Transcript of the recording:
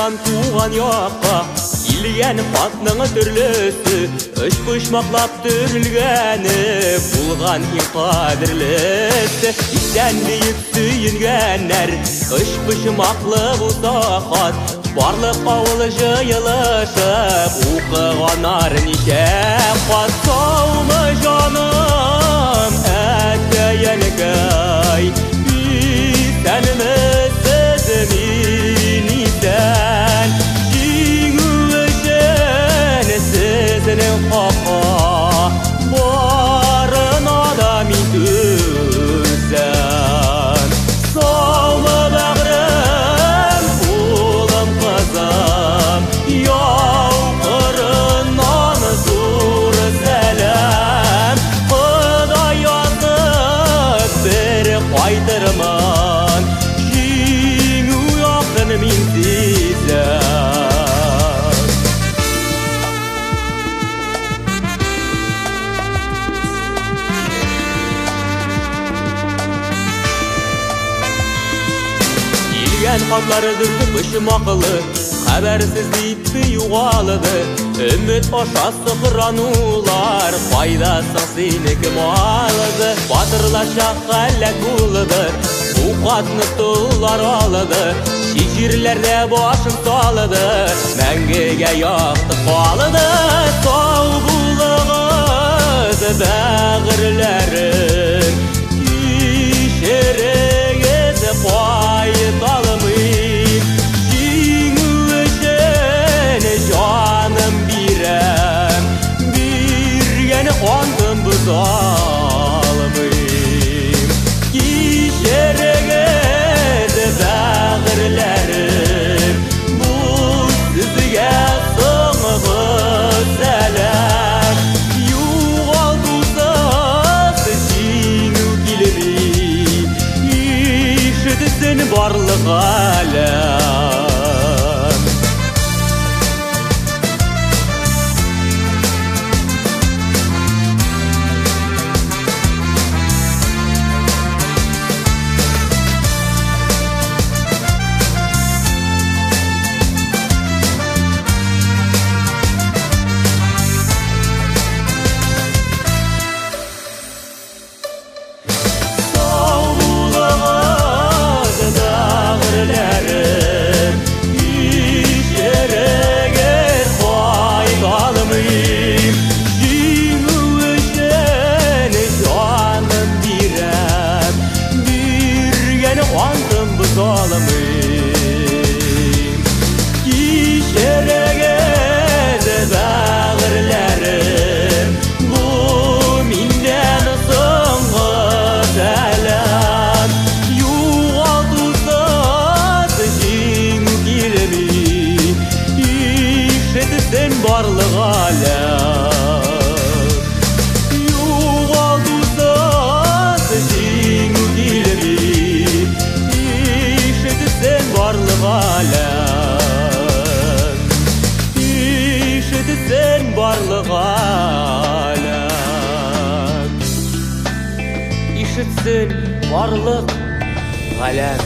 Ерактан туган якка килгән хатның төрлесе, өчпочмаклап төрелгәне булган иң кадерлесе. Исән диеп сөенгәннәр, өчпочмаклы булса хат, барлык авыл җыелышып укыганнар ничә кат. Саумы, җаным, әткәй-әнкәй, исәнмесез, мин исән. Җиңү өчен сезнең хакка барына да мин түзәм. Саумы, бәгърем, улым, кызым, яу кырыннан зур сәлам. Ходай язып, бер кайтырмын, җиңү якын, мин сизәм. Килгән хатлары дүрт почмаклы, хәбәрсез китте, югалды. Өмет аша сыкранулар, кайда соң сине кем алды? Батырларча һәлак булды, бу хатны толлар алды. Чит җирләрдә башын салды, мәңгегә якты калды. Сау булыгыз, бәгырьләрем, кичерегез, кайталмыйм. Җиңү өчен җаным бирәм, биргән антым боза алмыйм. Кичерегез, бәгырьләрем, бу сезгә соңгы сәлам. Югалтусыз җиңү килми, ишетсен барлык галәм. Сау булыгыз, бәгырьләрем, кичерегез, кайталмыйм. Җиңү өчен җаным бирәм, биргән антым боза алмыйм. Кичерегез, бәгырьләрем, бу миннән соңгы сәлам. Югалтусыз җиңү килми, ишетсен барлык галәм. Югалтусыз җиңү килми, ишетсен барлык галәм. Ишетсен барлык галәм. Ишетсен барлык галәм.